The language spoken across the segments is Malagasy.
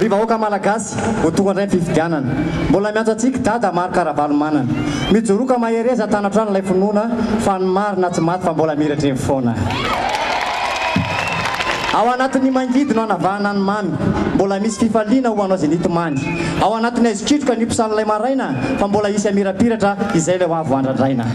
Ry vahoaka Malagasy, ho tonga indray ny fifidianana. Mbola miantso antsika Dada Marc Ravalomanana. Mijoroa ka mahereza tano hatrany ilay finoana fa ny marina tsy maty fa mbola miratra eny foana. Ao anatin'ny mangidy no anavahana ny mamy. Mbola misy fifaliana ho anao izay nitomany. Ao anatin'ny haizin-kitroka ny mpisan'ilay maraina fa mbola hisy hamirapiratra izay ilay ho avy ho andrandraina.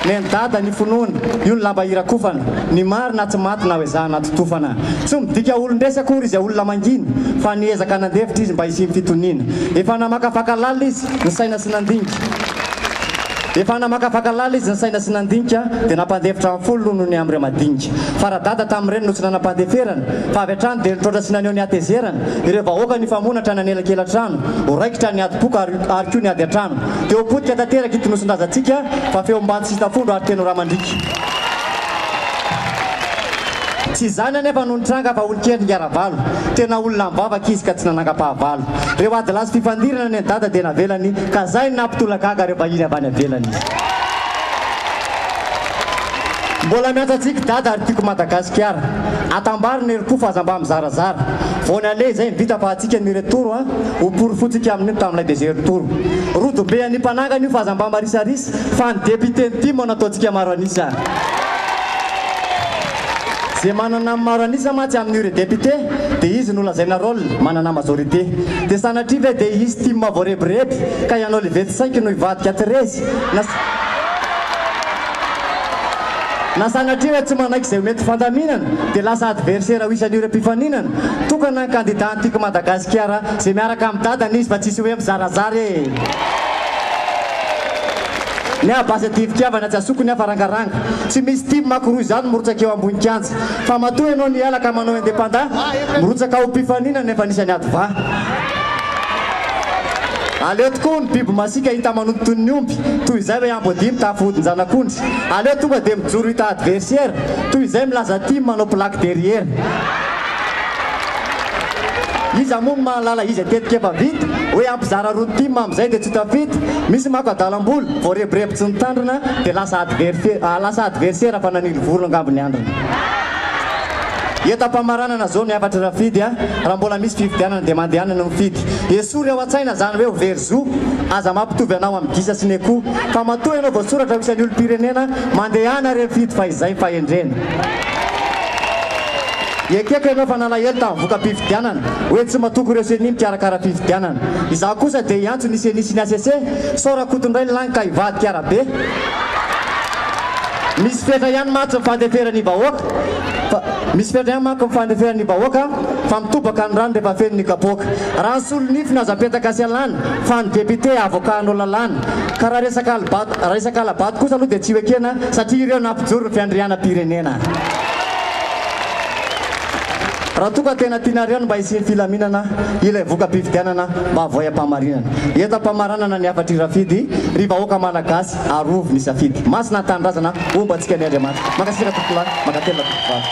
Nen'i Dada ny finoana, io ny lamba hirakofana, ny marina tsy maty na ho ezahana totofana. Tsy midika olon-dresy akory izay olona mangina, fa niezaka nandefitra izy mba hisian'ny fitoniana. Efa namakafaka lalina izy, nisaina sy nandinika. Efa namakafaka lalina izy, nisaina sy nandinika, dia nampandefitra ny folo noho ny amin'ireo madinika. Fa Radada tamin'ireny no tsy nanam-pandeferana, fa avy hatrany dia nitroatra sy naneho ny hatezerana, ireo vahoaka nifamono hatrany anelakelan-trano, ho raikitra ny adim-poko ary ary koa ny ady an-trano. Dia ho potika tanteraka ity nosin-drazantsika fa feom-bandy sy tafondro ary teny ramandriaka. Tsy izany anefa no nitranga fa olon-kendry Ingahy Ravalo. Tena olona mivavaka izy ka tsy nanangam-pahavalo. Ireo adilahy sy fifandirana nen'i Dada dia navelany ka zay no nampitolagaga ireo vahiny avy any avelany. Mbola miantso antsika Dada ary tiako Madagasikara. Atambaro ny herim-po fa aza mba mizarazara. Vao ny aller izay ny vita fa antsika ny retour a. Ho porofotsika amin'io tamin'ilay deuxième tour. Rodobe an'ny mpanangana io fa aza mba marisarisa fa ny député ny tim no ataontsika maro an'isa. Ze manana ny maro an'isa mantsy amin'io ry député dia izy no lazaina rôle manana majorité. Dia sanatria ve dia hisy tim voarebireby ka ianao Livety saiky no hivadika Terezy na Na sanatria hoe tsy manaiky izay ho mety fandaminana dia lasa adversaire ho isan'ireo mpifaninana. Tokana ny candidat an'i Tiako Madagasikara izay miaraka amin'i Dadany izy fa tsisy hoe mizarazara e! Ny ahy basy aty fitiavana tsy asoko ny ahy fa rangaranga. Tsy misy tim manko roa izany mirotsaka eo ambony kianja. Fa matoa ianao niala ka manao indépendant, mirotsaka ho mpifaninana nefa anisan'ny ady vaha. Aleo tokoa ny biby masiaka hita manoto toy ny omby, toy izay hoe amboadia mitafy hodin-janak'ondry. Aleo tonga dia mijoro hita adversaire, toy izay milaza tim manao plaque derrière. Iza moa no mahalala izay tetika efa vita, hoe hampizara roa ny tim amin'izay dia tsy ho tafita? Misy manko adalam-bola, voarebireby tsy nitandrina, dia lasa adverfe, lasa adversaire fa nanily vorona angamba ny andriny. Eto am-pamaranana zao ny hafatr'i Rafidy a, raha mbola misy fifidianana dia mandehana no mifidy. Esory ao an-tsaina zany hoe ho very zo, aza mampitovy anao amin'ny gisa sy ny akoho, fa matoa ianao voasoratra ho isan'ny olom-pirenena, mandehana re mifidy fa izay ny fahendrena. Ekeko ianao fa nalahelo tamin'ny voka-pifidianana, hoe tsy matoky ireo ceni mikarakara fifidianana. Izaho kosa dia hiantso ny ceni sy ny HCC, sao Rakotondray lany ka hivadika arabe. Misy fetra ihany mantsy ny fandeferan'ny vahoaka fa Misy fetra ihany manko ny fandeferan'ny vahoaka fa mitobaka ny rano rehefa feno ny kapoaka. Raha ny solonify no aza apetaka sy alana fa ny député avokahanao lalàna. Ka raha resaka halibato raha resaka halabato kosa aloha dia tsy ho ekena satria ireo nampijoro ny fiandrianam-pirenena. Raha toa ka tena tianareo ny mba hisian'ny filaminana, ilay voka-pifidianana mba avoay am-pahamarinana. Eto am-pamaranana ny hafatr'i Rafidy, ry vahoaka Malagasy, arovy ny safidy. Masina ny tanindrazana, homba antsika anie Andriamanitra. Mankasitraka tompokolahy, mankatelina tompokovavy.